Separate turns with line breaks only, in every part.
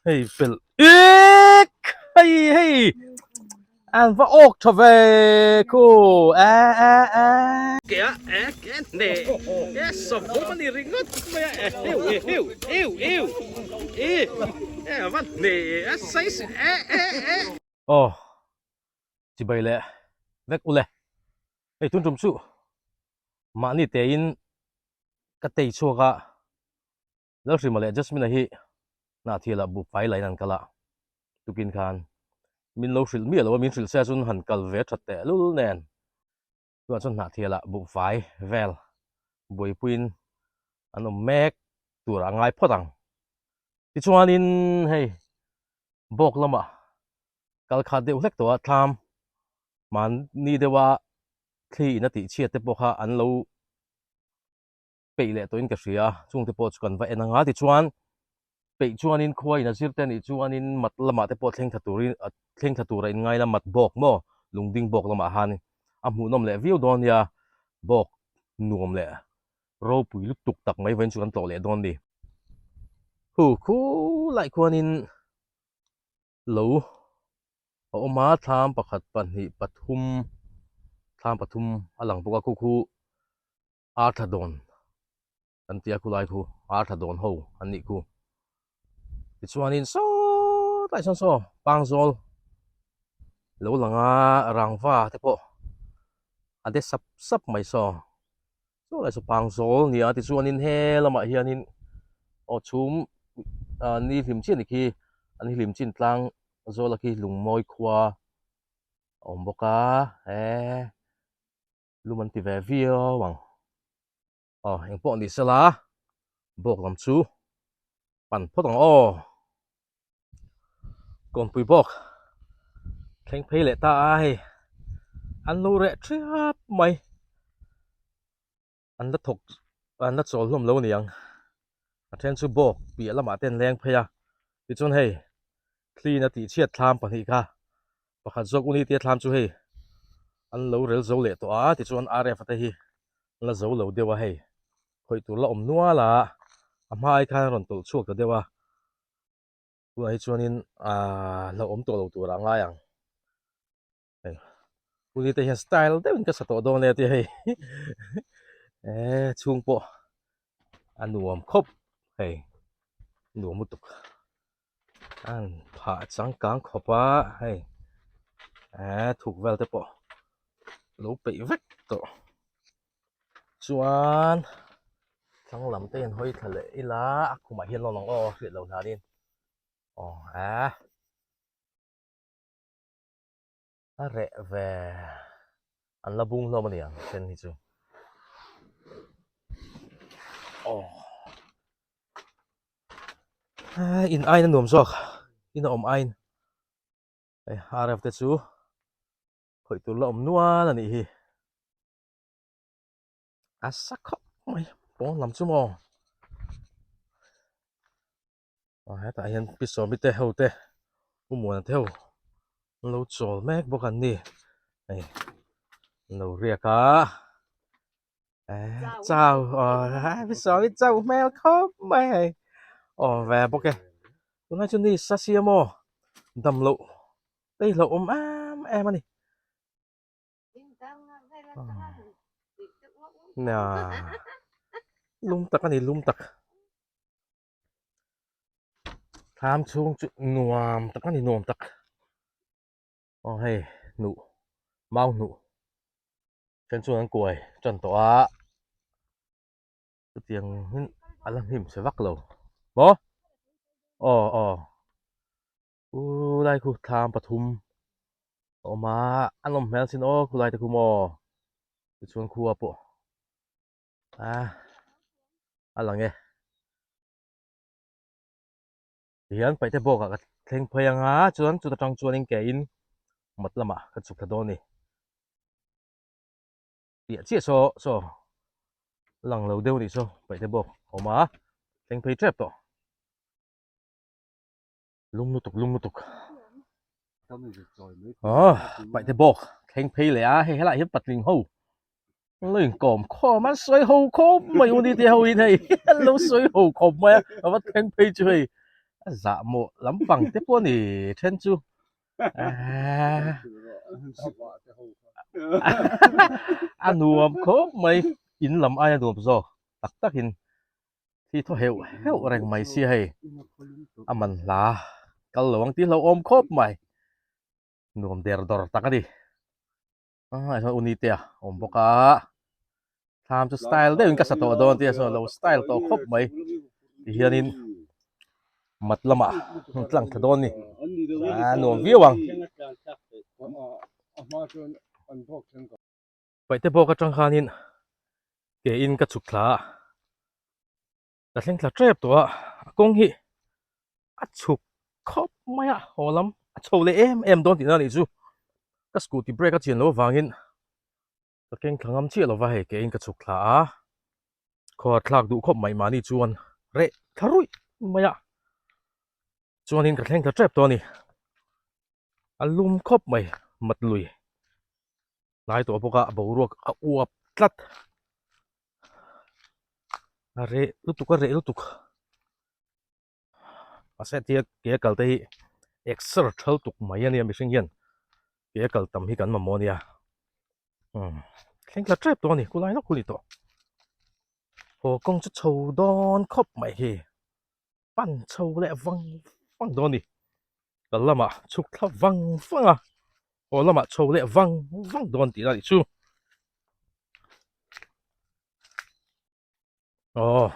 Hei pel ik hei hei an va awk tha ve khu e e e. Ke a e ke ne e savawm a ni ringawt mai a e heu e heu eu eu e e a va hne a size e e e. Aw chibai leh vek ule hei tun tum chu mahni tein ka tei chhuak a. Lalhrima leh Jasmine-a hi Hnahthialah buhfai lain an kal a, tukin khan min lo hrilh miah lo a, min hrilh se chuan han kal ve that teh lul nen tunah chuan Hnahthialah buhfai vel buaipuiin an awm mek tur a ngai phawt ang. Tichuanin hei bawk lamah kal khat deuh hlek tawh a, thlam mahni deuha thli in a tihchhiat te pawh kha an lo peih leh tawhin ka hria a, chungte pawh chu kan va en anga tichuan peih chuanin khuain a zir te anih chuanin mat lamah te pawh thleng thla turin thleng thla tura inngai la mat bawk maw lungding bawk lamah han a hmuhnawm leh viau dawn nia bawk nuam leh ropui lutuk tak mai vawiin chu kan tlawh leh dawn ni. Hu khulai khuanin lo a awm a thlam pakhat pahnih pathum thlam pathum a lang bawk a khu khu. Arthla dawn an tia khulai khu arthla dawn ho an nih khu tichuanin sawtlai sawn saw pangzawl lo lang a rangva te pawh a de sap sap mai saw sawtlai saw pangzawl a ni a tichuanin he lamah hianin aw chhum ah ni hlim chiah a ni khi an hlim chin tlang zawl a khi lungmawi khua a awm bawk a eee. Lum an ti ve viau ang. Aw eng pawh ni sela bawk lam chu pan phawt ang aw. Kawnpui bawk thleng phei leh ta a hei an lo reh thiap mai. An la thawk an la chawl hlawm lo a ni ang. A then chu bawk piah lamah te an leng phei a tichuan hei thliin a tihchhiat thlam pahnih kha pakhat zawk uni tia thlam chu hei an lo rel zo leh tawh a tichuan RF a te hi an la zo lo deuh a hei khawih tur la awm nual a a hma ai khan a rawn tawlh chhuak ta deuh a tunah hi chuanin aaa hlauhawm tawh lo turah a ngai ang. Hei uni te hian style deuhin ka sa tawh dawn e a tia hei eh chhung pawh a nuam khawp hei nuam lutuk an phah changkang khawp a hei eh thuk vel te pawh lo peih vek tawh chuan thlang lam te hian hawi thla leh ila a khumah hian lawn ang aw hriat loh hlanin aw eh. A reh ve an la bung hlawm a ni ang then hi chu aw in ain a nuam zawk in a awm ain hei RF te chu khawih tur la awm nual a nih hi a sa khawp mai pawn lam chu maw. Aw hetah hian pi sawmi te ho te pu muana te ho an lo chawl mek bawk an ni hei an lo riak a eh chau aw pi sawmi chau hmel khawp mai hei awm ve bawk e tunlai chu ni sa sia maw dam loh te hi hlauhawm em em a ni. Lum tak a ni lum tak. Thlam chhung chu nuam tak a ni nuam tak aw hei hnuh mau hnuh then chuan an kuai tan tawh a chutiang in a la hnim chhe vak lo maw aw aw u lai khu thlam pathum a awm a a nawm hmel sin aw khulai te khu maw tichuan khua pawh. A a lang e. Tihian paihte bawkah ka thleng phei anga chuan chuta tang chuanin ke in mat lamah ka chhuk thla dawn a ni. Piah chiah saw saw lang lo deuh a nih saw paihte bawk a awm a thleng phei tep tawh. Lum lutuk lum lutuk. Aw paihte bawk thleng phei leh a hei helaiah hian patling ho an lo inkawm khawm a an sawi ho khawp mai u ni te ho in hei an lo sawi ho khawp mai a a va thleng phei chu hei. A zah mawh lampang te pawh a ni then chu. A nuam khawp mai, in lam aia nuam zawk tak takin thi thaw heuh heuh reng mai sia hei. A man hla kal lo ang tih hlauhawm khawp mai, nuam der dawr tak a ni. Ah chuan Unitea awm bawk a thlam chu style deuhin ka sa tawh dawn tia sawn lo style tawh khawp mai ti hianin mat lamah an tlang thla dawn a ni ah nuam viau ang. Paihte bawk atang khanin ke in ka chhuk thla a ka thleng thla tep tawh a a kawng hi a chhuk khawp mai a haw lam a chho leh em em dawn tihna a nih chu ka scooty brake a chian loh avangin ka keng thla ngam chiah lova hei keiin ka chhuk thla a khaw thlak duh khawp mai mahni chuan reh thla ruih mai a chuanin ka thleng thla tep tawh a ni a lum khawp mai mat lui hnai tawh bawk a boruak a uap tlat. A reh lutuk a reh lutuk mahse tia ke a kal te hi exer thal tuk mai ania mihring hian ke a kal tam hi kan mamawh ania umm thleng thla tep tawh a ni khulai lawk hun tawh haw kawng chu chho dawn khawp mai hi pan chho leh vang vang dawn a ni kal lamah chhuk thla vang vang a haw lamah chho leh vang vang dawn tih a nih chu. Aw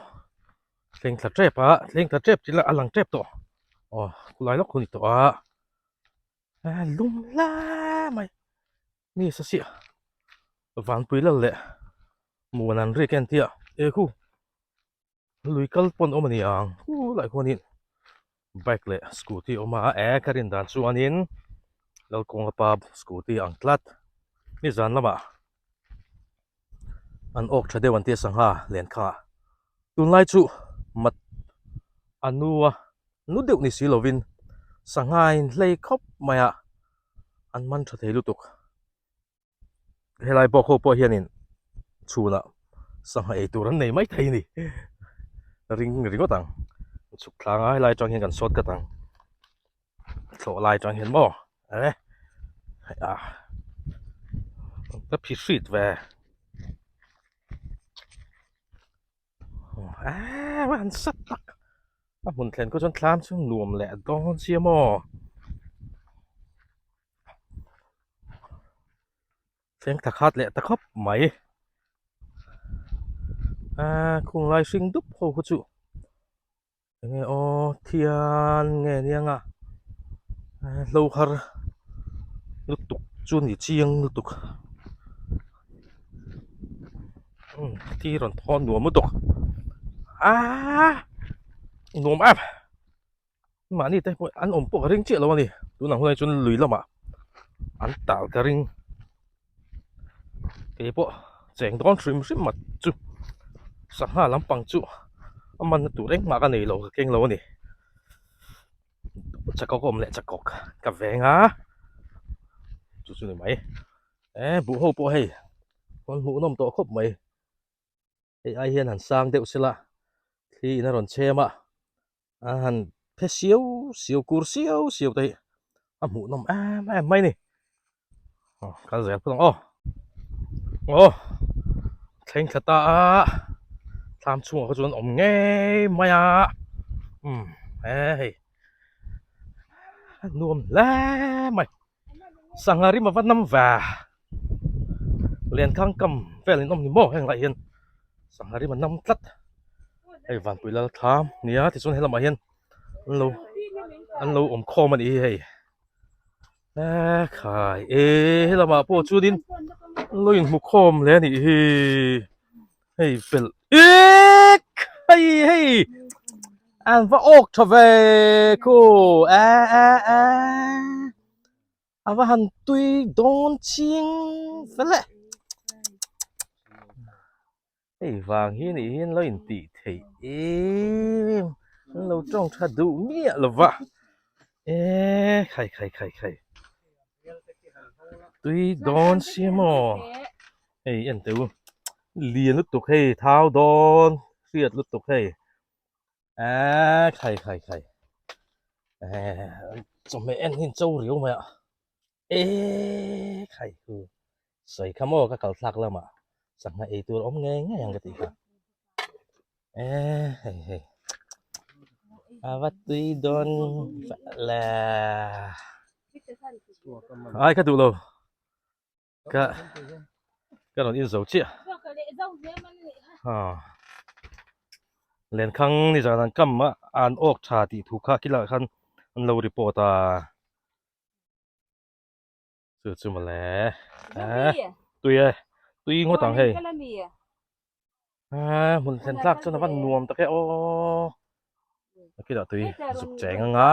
thleng thla tep a thleng thla tep tih a lang tep tawh aw khulai lawk hun ni tawh a a lum hle mai mi sa siah vanpui lal leh muan an rik en tia e khu lui kal pawn awm a ni ang khulai khuanin bike leh scooty a awm a e ka rin dan chuanin Lalkawnga pa scooty ang tlat nizan lamah an awk tha deuh an ti a sangha len kha tunlai chu mat a nu a nu deuh ni si lovin sangha in hlei khawp mai a an man tha thei lutuk. Helai bawk ho pawh hianin chhunah sangha ei tur an nei mai thei a ni ring ringawt ang chhuk thlang a helai atang hian kan sawt kat ang thlawh lai atang hian maw eh ah ka phi hrit ve ah an sat tak a hmun thlen khaw chuan thlam chu nuam leh dawn sia maw. Thleng thla khat leh ta khawp mai aaa khung lai hring dup ho khu chu enge aw thian nge nia nga hlo har lutuk chu ni chiang lutuk umm thi rawn thawn nuam lutuk aaa nuam em. Mahni te pawh an awm pawh ka ring chiah lo a ni tunah hunah chuan lui lamah an tal ka ring kei pawh cheng dawn hrim hrim mat chu sangha lampang chu a manna tur engmah ka nei lo ka keng lo a ni chakawk a awm leh chakawk ka veng a chu chu ni mai e buh ho pawh hei rawn hmuhnawm tawh khawp mai. Hei ai hian han sang deuh sela thli in a rawn chhem a a han phe siau siau kur siau siau te hi a hmuh nawm em em mai a ni aw kal zel phawt ang aw aw thleng thla ta a thlam chhungah kha chuan awm ngei mai a umm he hei a nuam hle mai. Sangha rim ava nam ve Lenkhang kam vel in awm ni maw heng lai hian sangha rim a nam tlat hei vanpui lal thlam nia tichuan helamah hian an lo an lo awm khawm a nih hi hei e khai e helamah pawh chuanin an lo inhmu khawm hle a nih hi hei pelh ik hei hei an va awk tha ve khu e e e a va han tui dawn chiang fel e hei vang hi nih hian lo intih theih em an lo tawng tha duh miah lo va e khai khai khai khai tui dawn sia maw hei en teh u lian lutuk hei thau dawn hriat lutuk hei eee khai khai khai. Eh chawhmeh en hi cho riau mai a eh khai hu sawi kha maw ka kal thlak lamah sangha ei tur awm ngei ngei ang ka tih kha eh hei hei a va tui dawn le ai ka duh lo ka ka rawn in zo chiah ha lenkhang ni zan an kam a an awk tha tih thu kha khi lah khan an lo report a chu chu mawle tui e tui ngawt ang hei a hmun thlen tlak chuan a va nuam tak e aw a kilah tui zuk cheng anga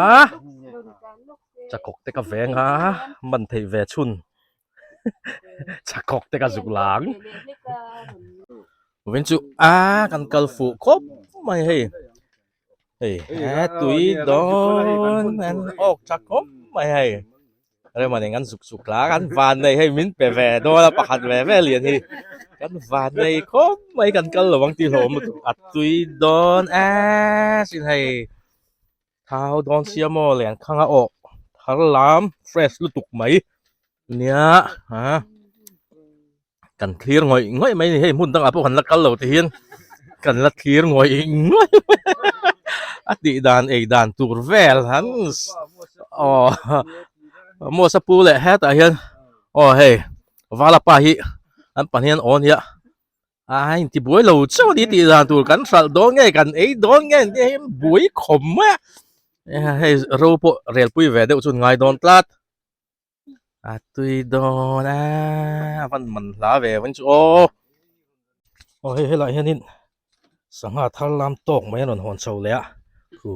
chakawk te ka veng a man theih ve chhun chakawk te ka zuk lang vawin chu a kan kal fuh khawp mai hei hei he tui dawn an awk tha khawp mai hei. Rema nen kan zuk zuk la kan van nei hei min pe ve dawn a pakhat ve ve lian hi kan van nei khawp mai kan kal lo ang tih hlawm lutuk a tui dawn e sin hei thau dawn sia maw lian khang a awh thar lam fresh lutuk mai nia ha kan thlir ngawih ngawih mai a ni hei hmun dangah pawh kan la kal lo ti hian kan la thlir ngawih ngawih mai a tih dan ei dan tur vel han aw Mos a pu leh hetah hian aw hei vala pa hi an pahnih an aw nia a inti buai lo chauh a ni tih dan tur kan hralh dawn nge kan ei dawn nge tih hi buai khawp mai a hei ro pawh rel pui ve deuh chu an ngai dawn tlat. A tui dawn a a van man hla ve vang chu aw aw hei helaiah hianin sangha thar lam tawk mai a rawn hawn chho leh a khu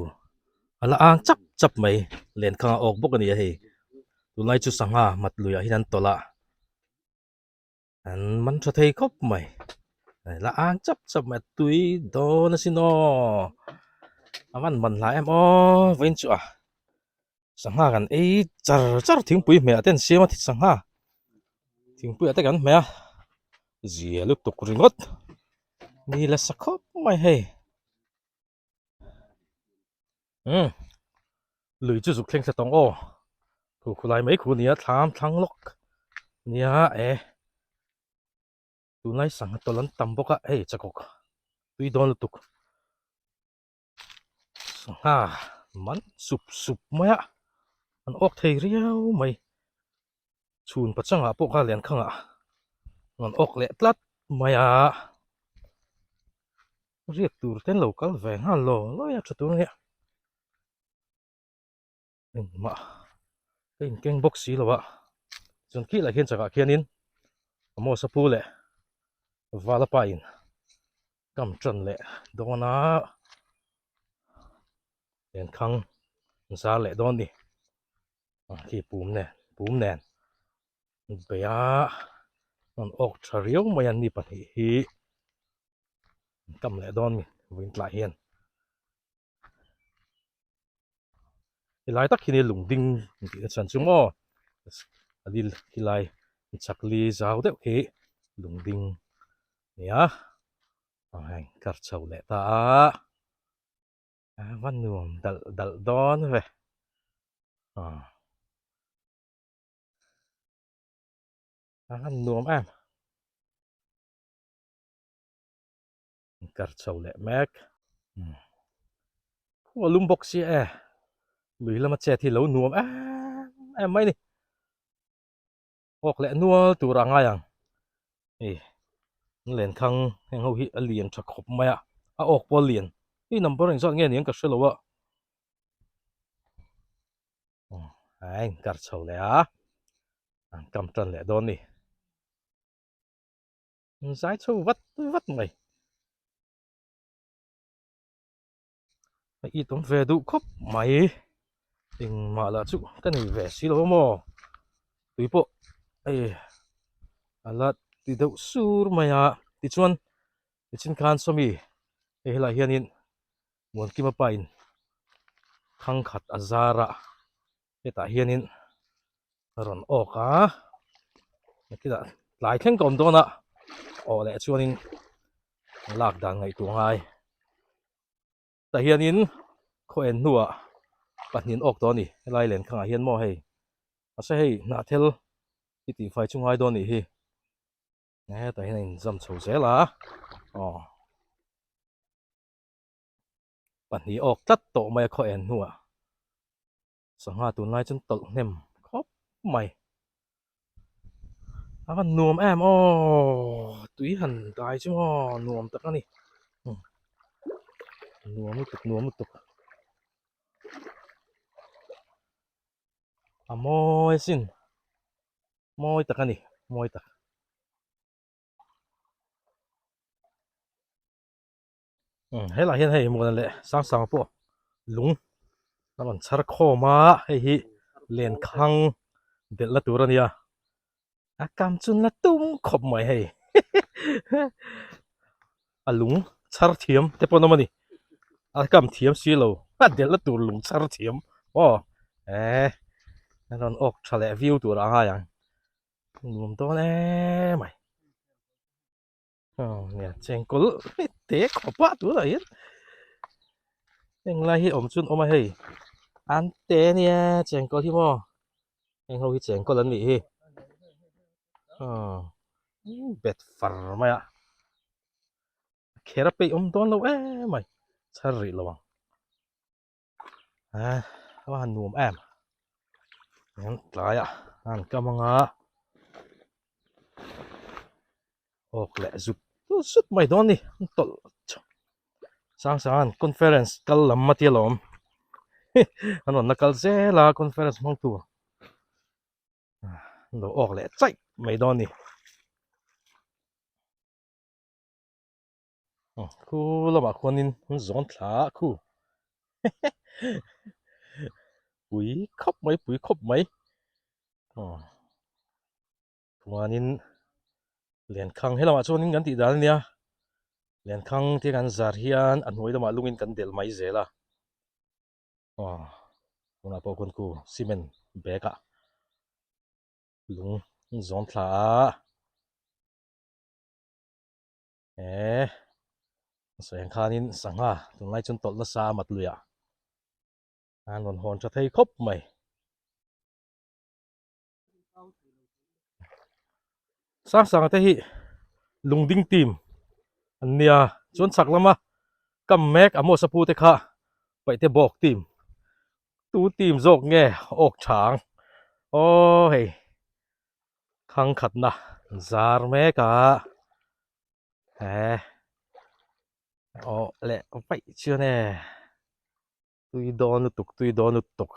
a la ang chap chap mai lenkhang a awk bawk a ni a hei tunlai chu sangha mat luiah hian an tawlh a. An man tha thei khawp mai la ang chap chap mai a tui dawn asin aw a van man hlai em aw vawiin chu a sangha kan ei char char thingpui hmeh ah te an siam a sangha thingpui ah te kan hmeh a zia lutuk ringawt ni la sa khawp mai hei. Umm lui chu zuk thleng thla tawng aw thu khu lai mai khu nia thlam thlang lawk nia e tunlai sangha tawlh an tam bawk a hei chakawk tui dawn lutuk sangha man sup sup mai a an awk thei riau mai chhun pachangah pawh kha liankhangah an awk leh tlat mai a. Riak tur te an lo kal ve nghal lo lawi a tha tur ania engmah ka inkeng bawk si lo a chuan khi lah hian chakah khianin Amos a pu leh Vala pa in kam tan leh dawn a lenkhang an zar leh dawn a ni khi pum nen pum nen bei a an awk tha riau mai a ni pahnih hi. An kam leh dawn mi vawiin tlai hian helai tak hi ni lungding an tih na chhan chu maw a lil khilai chak li zau deuh khi lungding a ni a aw heng kar chho leh ta a a va nuam dalh dalh dawn ve aw a nuam em. Kar chho leh mek khu a lum bawk sia e lui lama chet hi lo nuam em em mai a ni awk leh nual tur a ngai ang hei an lenkhang heng ho hi a lian tha khawp mai a a awk pawh a lian hei number engzat nge ni ang ka hre lo a a inkar chho leh a an kam tan leh dawn a ni. An zai chho vat vat mai. A it awm ve duh khawp mai. Engmah lah chu ka nei ve si lo maw. Tui pawh hei a la ti deuh sur mai a. Tichuan nichin khan sawmi hei helaiah hianin Muankima pa in thangkhat a zar a. Hetah hianin a rawn awk a nakinah tlai thleng ka awm dawn a aw leh chuanin lak dan ngaihtuah ngai tah hianin khaw en hnuah. Pahnihin awk tawh a ni helai lenkhangah hian maw hei mahse hei hnahthel hi tihfai chu ngai dawn nih hi hetah hian a inzam chho zel a aw pahnih awk tlat tawh mai a khaw en hnuah sangha tunlai chuan tawlh hnem khawp mai a van nuam em aw tui han dai chu maw nuam tak a ni nuam lutuk nuam lutuk a mawi sin mawi tak a ni mawi tak. Helaiah hian hei muana leh sang sang pawh lung a rawn chhar khawm a hei hi lenkhang delh na tur a nia a kam chu la tum khawp mai hei a lung chhar thiam te pawh an awm a ni a kam thiam si lo a delh na tur lung chhar thiam aw eh a rawn awk tha leh viau tur a ngai ang nuam dawn em mai. Aw nia chengkawl te khawp a tunah hian heng lai hi awm chu an awm a hei an te ania chengkawl hi maw heng ho hi chengkawl an nih hi aw bet far mai a kher a peih awm dawn lo em mai chhar rih lo ang. A a han nuam em an tlaiah an kam anga awk leh zut zut mai dawn a ni an tawlh sang sang an conference kal lam a tia lawm an rawn la kal zel a conference hmang tur an lo awk leh chaih mai dawn a ni. Khu lamah khuanin an zawn thla a khu pui khawp mai pui khawp mai aw chuanin lenkhang helamah chuanin kan tih dan a nia lenkhang te kan zar hian a hnuai lamah lungin kan delh mai zel a aw tunah pawh khawn khu cement bag ah lung an zawn thla a. Eee sawi ang khanin sangha tunlai chuan tawlh nasa a mat luiah an rawn hawn tha thei khawp mai. Sangsanga te hi lungding team an nia chuan chhak lama kam mek Amos a pu te kha paihte bawk team tu team zawk nge awk chang aw hei. Thang khatna zar mek a he aw leh vaih chuan e tui dawn lutuk tui dawn lutuk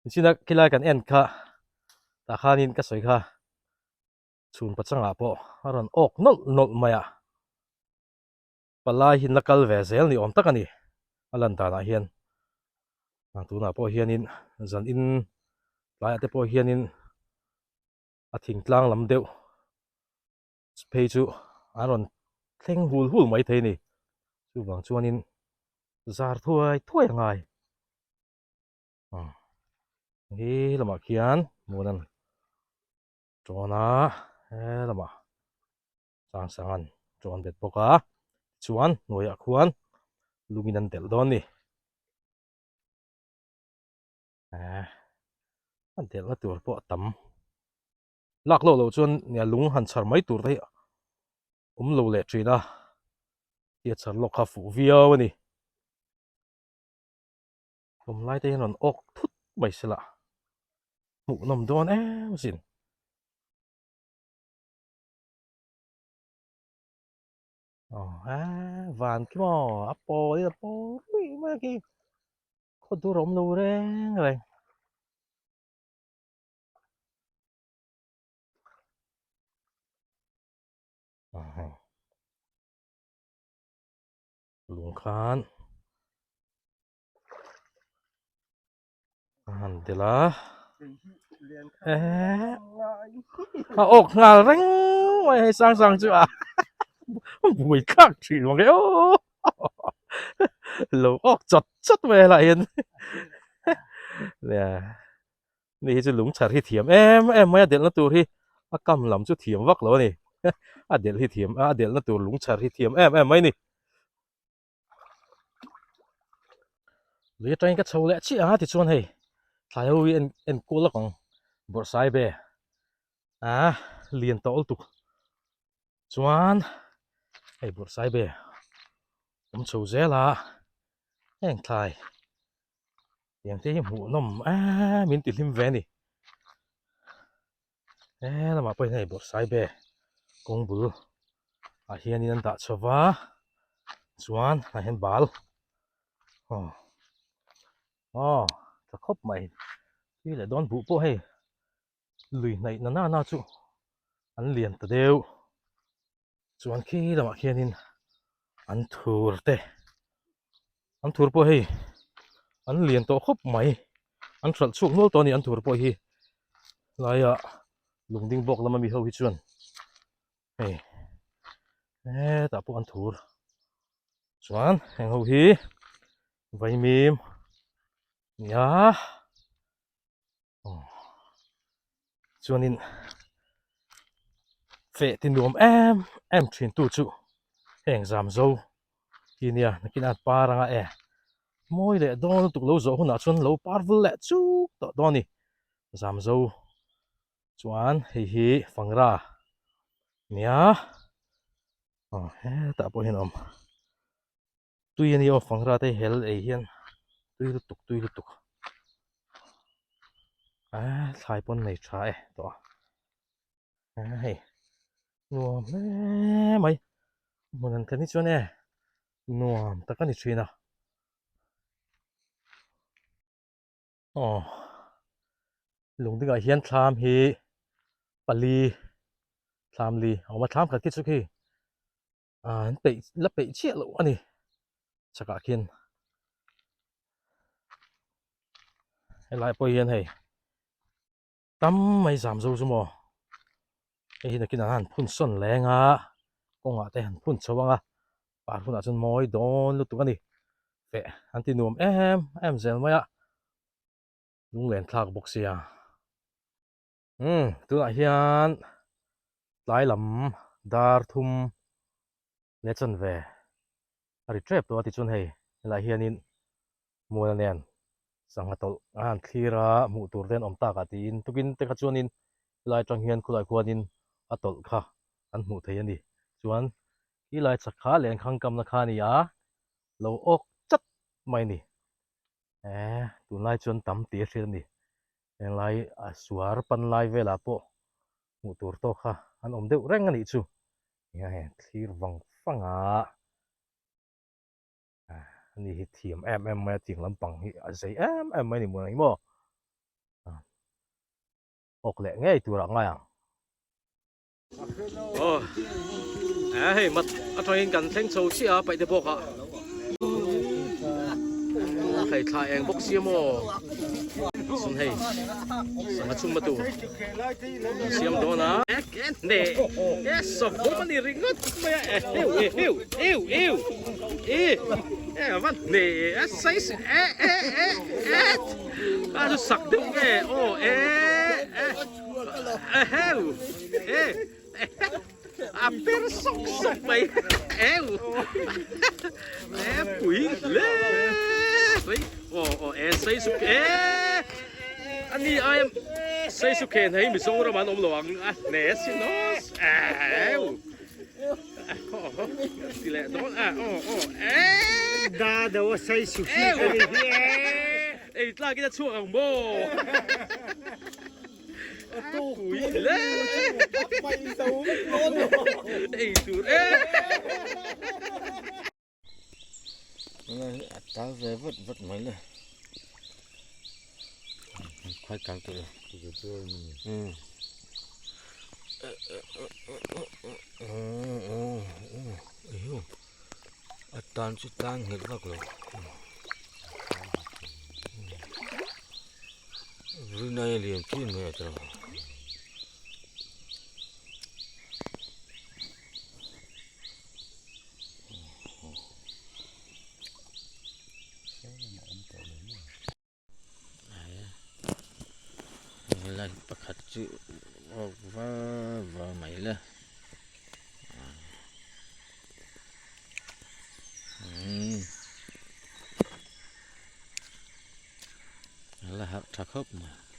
nichina khilai kan en kha tah khanin ka sawi kha chhun pachangah pawh a rawn awk nawlh nawlh mai a palai hi la kal ve zel ni awm tak a ni a lan danah hian tunah pawh hianin zan in tlaiah te pawh hianin a thingtlang lam deuh phei chu an rawn thleng hul hul mai thei a ni chuvang chuanin zar thuai thuai a ngai he lamah khian hmun an tawn a he lamah. Sang sang an tawn bet bawk a tichuan hnuaiah khuan lungin an delh dawn a ni eh a delhna tur pawh a tam lak loh loh chuan nia lung han chhar mai tur te hi awm lo leh thin a tia chhar lawk kha fuh viau a ni awm lai te hian rawn awk thut mai se lah hmuhnawm dawn em asin. Aw a van khi maw a pawl in a pawl ruih mai a khi khaw dur a awm lo reng reng. Lung khan A han tel a eh a awk nghal reng mai hei sang sang chu a bui thlak thin mang e aw lo awk chawt chawt mai helaiah hian nia ni hi chu lung chhar hi thiam em em mai a delhna tur hi a kam lam chu thiam vak lo a ni a delh hi thiam a delhna tur lung chhar hi thiam em em mai a ni. Lui atangin ka chho leh chiah ang a tichuan hei thlai ho hi en en kual lawk ang bawrhsai ve ah lian tawh lutuk chuan hei bawrhsai ve awm chho zel a heng thlai tiang te hi hmuh nawm em min ti hlim ve a ni he lamah pawhin hei bawrhsai ve kawng bul ah hianin an dah chho va chuan ah hian bal aw aw tha khawp mai tui leh dawn buh pawh hei lui hnaih na na na chu an lian ta deuh chuan khi lamah khianin an thur te an thur pawh hei an lian tawh khawp mai an hralh chhuak nual tawh a ni an thur pawh hi laia lungding bawk lama mi ho hi chuan hei hetah pawh an thur chuan heng ho hi vaimim nia Chuanin feh ti nuam em em thin tu chu heng zam zo hi nia nakin a par anga e mawi leh dawn lutuk lo zawh hunah chuan lo par vul leh chuk tawh dawn a ni zam zo chuan hei hi fangra nia aw hetah pawh hian a awm. Tui a ni aw fangra te hel ei hian tui lutuk tui lutuk ah thlai pawn nei tha e tawh a ah hei nuam hle mai hmun an thlen hi chuan e nuam tak a ni thin a aw lung dingah hian thlam hi pali thlam li a awm a thlam khat khi chu khi. Ah an peih la peih chiah loh a ni chakah khian helai pawh hian hei tam mai zam zo chu maw hei hi nakinah han phun sawn leng a kawngah te han phun chho ang a par hunah chuan mawi dawn lutuk a ni feh an ti nuam em em zel mai a lunglen thlak bawk sia. Umm tunah hian tlai lam dar thum leh chanve a ri tep tawh a tichuan hei helaiah hianin mual nen sangha tawlh a han thlir a hmuh tur te an awm tak ah tiin tukin te kha chuanin helai atang hian khulai khuanin a tawlh kha an hmuh thei a ni chuan khilai chak kha lenkhang kamna kha a ni a lo awk chat mai a ni eh tunlai chuan tam tih a hriat a ni. Henglai a suar pan lai velah pawh hmuh tur tawk kha an awm deuh reng a nih chu. Eng a heng thlir vang vang a, ani hi thiam em em mai a tiang lampang hi a zei em em mai a ni maw ang maw. Awk leh ngei turah ngai ang. Aw eh hei mat atangin kan thleng chho chiah a paihte bawk ah hei thla eng bawk sia maw sun hei sangha chhung ma tur an siam dawn a ne e savawm a ni ringawt mai a e heu e heu eu eu e e a van ne a size e e e e a chu sak deuh nge aw e e Eheu! E! A per sawk sawk mai! Eu! E pui hle mai! Aw aw e sei su e! Ani ai sei su khen hei Mizoram an awm lo ang a hle sin aw! Eu! Ti leh dawn a aw aw e!
Da do a sei su khi ka ni hi e!
Ei tlak in a chhuak ang maw? Pui hle ei tur e.
A tal ve vat vat mai le khuai kang tawh e a tan chu tan nghet vak lo. Rinai a lian chin mai a tawh. Lai pakhat chu awk var var mai le. La harh tha khawp mai.